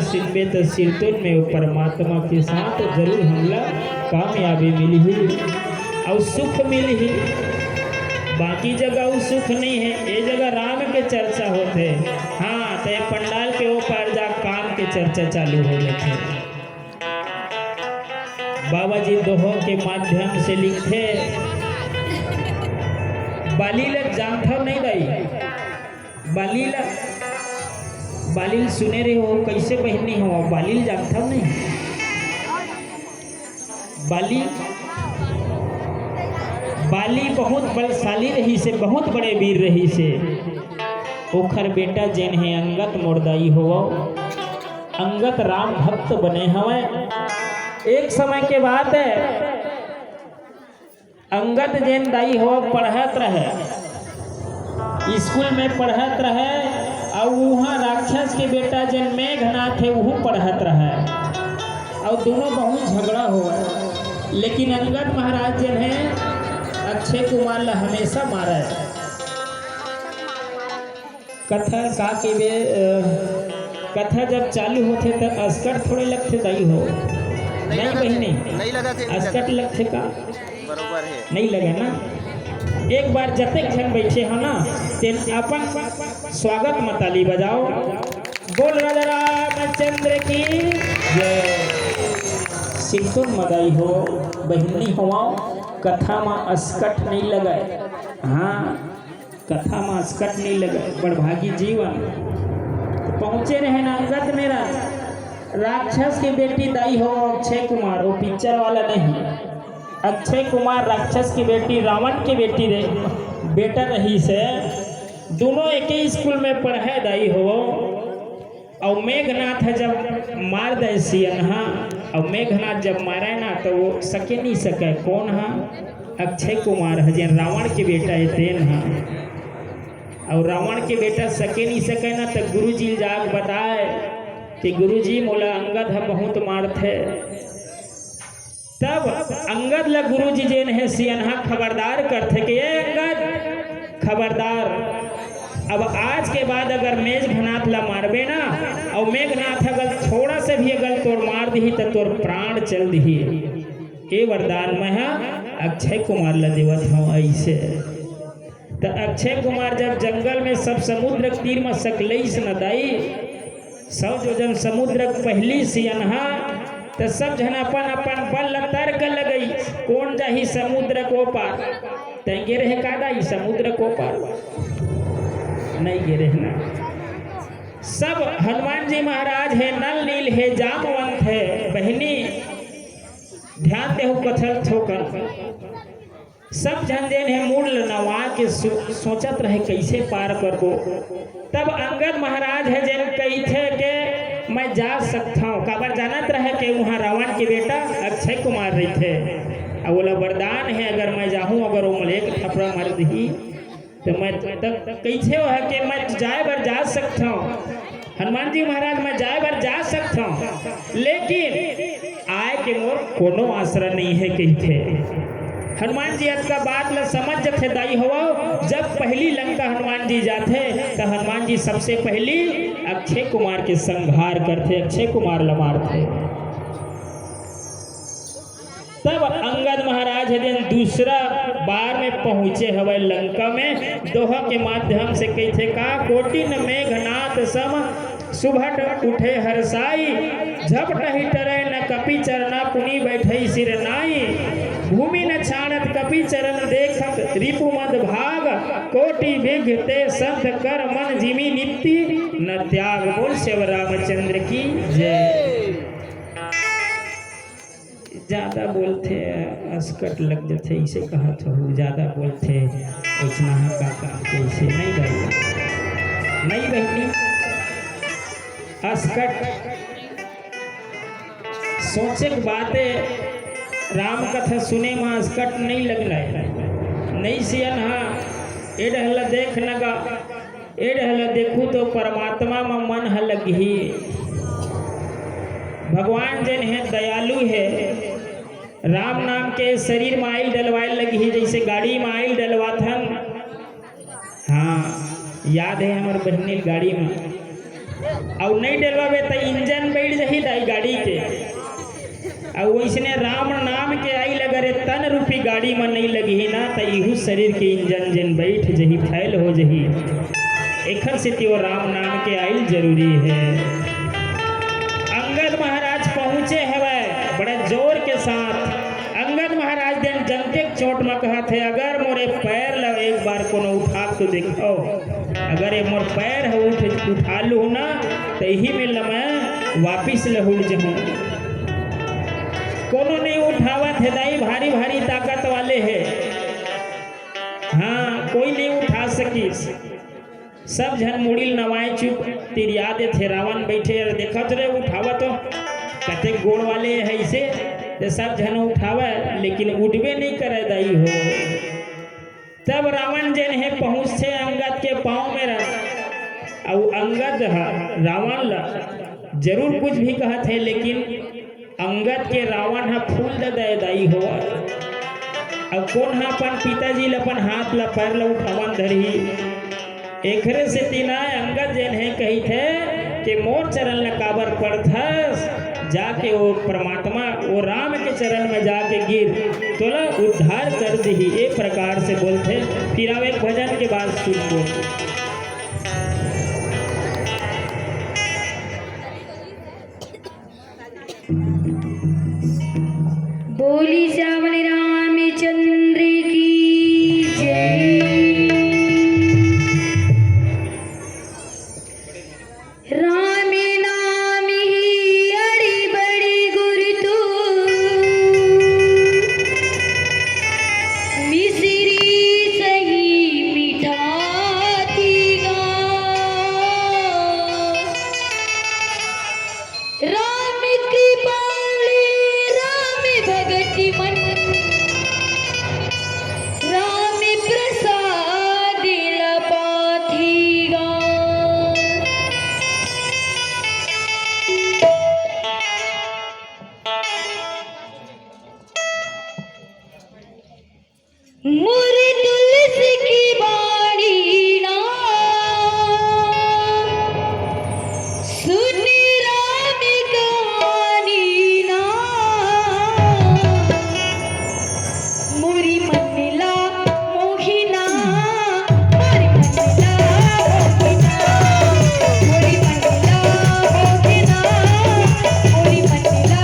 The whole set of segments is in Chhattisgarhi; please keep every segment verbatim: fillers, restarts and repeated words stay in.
सुनबे त सिरतोन में वो परमात्मा के साथ जरूर हमला कामयाबी मिलही अउ सुख मिलही। बाकी जगह वो सुख नहीं है, ये जगगह राम के चर्चा होथे। हाँ, त ये पंडाल के ओ पार जा काम के चर्चा चालू हो जाथे। बाबा जी दोहा के माध्यम से लिखथे, बाली ल जानथव नहीं दाई? बाली ल, बाली ल सुने रहे हो, कैसे बहिनी हो? बाली ल जानथव नहीं? बाली, बाली बहुत बलशाली रहिसे, बहुत बड़े वीर रहिसे। ओखर बेटा जेन हे अंगद मोर दाई हो, अंगद राम भक्त बने हवय। एक समय के बात है, अंगद जेन दाई हो पढ़त रहे, स्कूल में पढ़त रहे, अउ उहाँ राक्षस के बेटा जेन मेघनाथ हे, उहू पढ़त रहे, अउ दोनों बहुत झगड़ा होवय। लेकिन अंगद महाराज जेन हे, अक्षय कुमार ला हमेशा मारय। कथा का के बे, अ, कथा जब चालू होथे त अस्कट थोड़े लगथे दाई हो। नहीं नहीं लगथे, बहिनी, नहीं लगथे, नहीं अस्कट लगथे। लगथे का? बरोबर है। नहीं लगे ना। एक बार जतेक झन बैठे हो ना, तेन अपन स्वागत म ताली बजाओ। बोल राजा रामचंद्र की जय। सिंतुन मदाई हो, बहिनी होवाओ, कथा म अस्कट नहीं लगे। हाँ, कथा म अस्कट नहीं लगे, बड़भागी जीवन। तो पहुंचे रहे ना अंगद मेरा, राक्षस के बेटी दाई हो अक्षय कुमार, वो पिक्चर वाला नहीं, अक्षय कुमार राक्षस की बेटी, रावण की बेटी रे, बेटा रहिसे, दोनों एक ही स्कूल में पढ़े दाई हो। अउ मेघनाथ ह जब मार दे सियन हा, अउ मेघनाथ जब मारे ना, तो वो सके नहीं सके। कौन हा? अक्षय कुमार ह, जेन रावण के बेटा हे, तेन हा। अउ रावण के बेटा सके नहीं सके ना, तो गुरुजी ल जाके बताए कि गुरुजी, मोला अंगद ह बहुत मारथे। तब अंगद ल गुरुजी जेन हे सियनहा खबरदार करथे कि ए अंगद, खबरदार, अब आज के बाद अगर मेघनाथ ल मारबे ना, अउ मेघनाथ अगर थोड़ा से भी अगर तोर मार दिही त तोर प्राण चल दिही। ए वरदान मैं ह अक्षय कुमार ल देवत हव। ऐसे त अक्षय कुमार जब जंगल में सब समुद्र के तीर म सकलईस न दाई, सौ जोजन समुद्र के पहली सियनहा, त सब झन अपन अपन बल ल तर्क लगई, कोन जाही समुद्र को पार। तैं गे रहे का दाई समुद्र को पार? नहीं गे रहे ना। सब हनुमान जी महाराज हे, नल नील हे, जामवंत हे, बहिनी ध्यान देहु कथल थोकन। सब झन जेन हे मूड़ ल नवा के सो-, सोचत रहे, "कइसे पार करबो?" तब अंगद महाराज हे जेन कहिथे के, "मैं जा सकथंव।" काबर जानत रहे के उहाँ रावण के बेटा अक्षय कुमार रहिथे, अउ ओला वरदान हे, "अगर मैं जाहूँ, अगर वो मोला एक थपरा मार दिही, त मैं त कइसे हो हे के मैं जाए बर जा सकथंव।" हनुमान जी महाराज, मैं जाए बर जा सकथंव, लेकिन आए के मोर कोनो आसरा नहीं हे कहिथे। हनुमान जी अतका बात ल समझ जथे दाई हो, जब पहली लंका हनुमान जी जाथे, त हनुमान जी सबसे पहली अक्षय कुमार के संहार करथे, अक्षय कुमार ल मारथे। तब अंगद महाराज ह जेन दूसरा बार में पहुंचे हवय लंका में, दोहा के माध्यम से कहिथे का, "कोटिन मेघनाथ सम सुभट उठे हरसाई, झपटहि टरै न कपि चरना पुनि बैठई सिर नाई। भूमि न छाड़त कपि चरण देखत रिपु मद भाग, कोटि विघ ते संत कर मन जिमि नित्य न त्याग।" बोल सेव रामचंद्र की जय। ज्यादा बोलथे, अस्कट लग जथे, इसे कहत हूँ, ज्यादा बोलथे, ओइसना ह का काम के, इसे नहीं बहिनी, नहीं बहिनी, अस्कट सोचे के बात हे। राम कथा सुने म अस्कट नहीं लगना हे, नहीं सियन हा, ए डहला देख नगा, ए डहला देखू तो परमात्मा म मन ह लगही। भगवान जेन हे दयालु हे, राम नाम के शरीर म आइल डलवाए लगही, जैसे गाड़ी म आइल डलवाथन। हाँ, याद हे हमर बहिनी गाड़ी म, अउ नहीं डलवाबे त इंजन मन नइ लगही ना, त इहू शरीर के इंजन जेन बइठ जही, fail हो जही। एखर सेती वो राम नाम के आइल जरूरी हे। अंगद महाराज पहुंचे हवय बड़े जोर के साथ। अंगद महाराज देन जंते के चोट म कहत हे, "अगर मोरे पैर ल एक बार कोनो उठा के तो देखो, अगर ये मोर पैर ह उठ, उठा लूहू ना, त इही मेर ल मैं वापिस लहुट जहूं।" कोनो नइ उठावत हे दाई, भारी भारी ताकत वाले हे। हाँ, कोई नइ उठा सकिस। सब झन मुड़ी ल नवाए चुप तिरिया देथे। रावण बइठे अउ देखत रे, उठावा तो कतेक गोड़ वाले हे अइसे, त सब झन उठावय, लेकिन उठबे नइ करय दाई हो। तब रावण जेन हे पहुंचथे अंगद के पांव मेर, अउ अंगद ह रावण ल जरूर कुछ भी कहत हे, लेकिन अंगद के रावण ह फूल दे दे दाई हो। अब कोन ह अपन पिताजी ल, अपन हाथ ल, पैर ल उठावन धरही? एकरे सेती ना अंगद जेन हे कहिथे कि मोर चरण ल काबर पढ़थस, जाके वो परमात्मा, वो राम के चरण में जाके गिर, तोला उद्धार कर दिही। ए प्रकार से बोलथे। फिर आवे एक भजन के बाद सुनबो। बोली श्यामल रामचंद्र की जय। राम नाम ही अड़ी बड़ी गुरु तू, मिश्री सही मीठा तीगा। राम कृपाले राम भगति मन, राम प्रसाद लपाथीगा। मोर तुलसी की बाणी ना, सुन राम कहानी ना। मोरी मन ला मोहिना, मोरी मन ला मोहिना, मोरी मन ला मोहिना, मोरी मन ला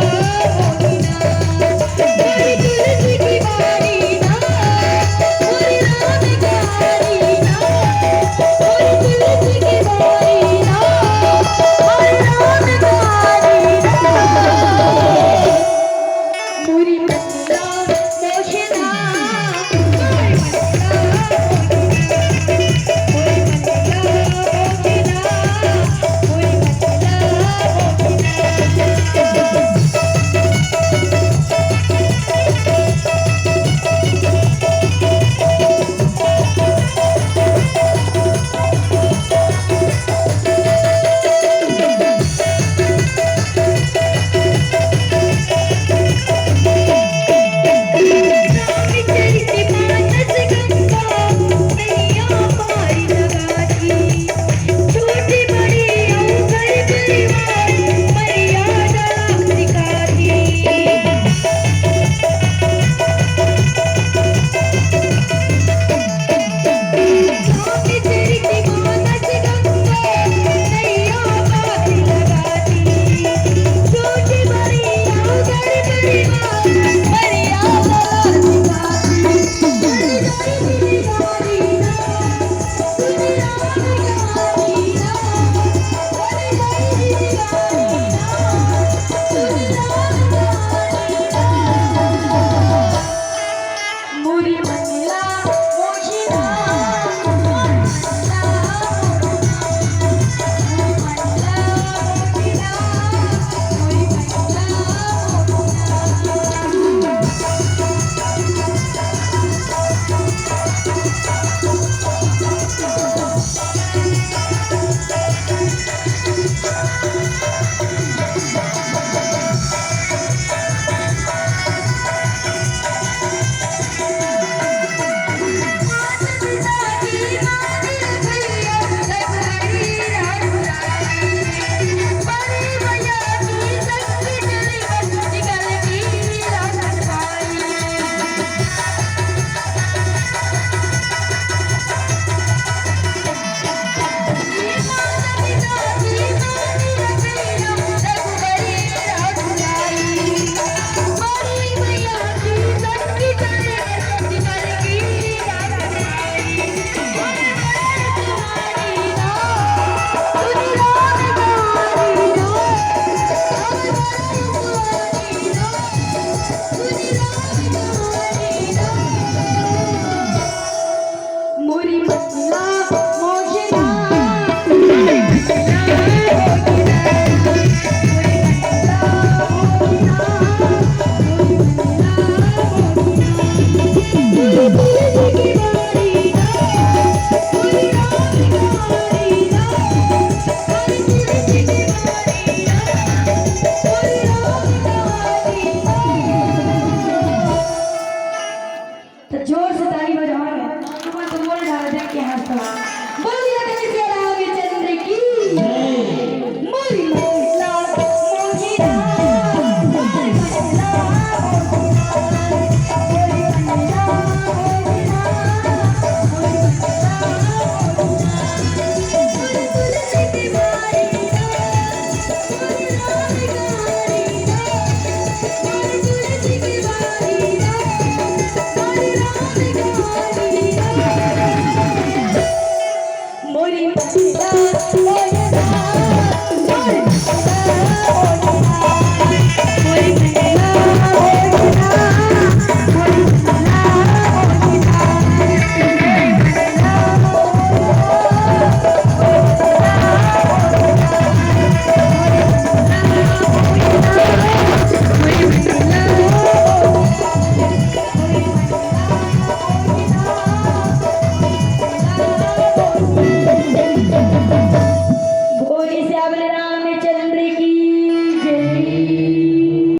मोहिना।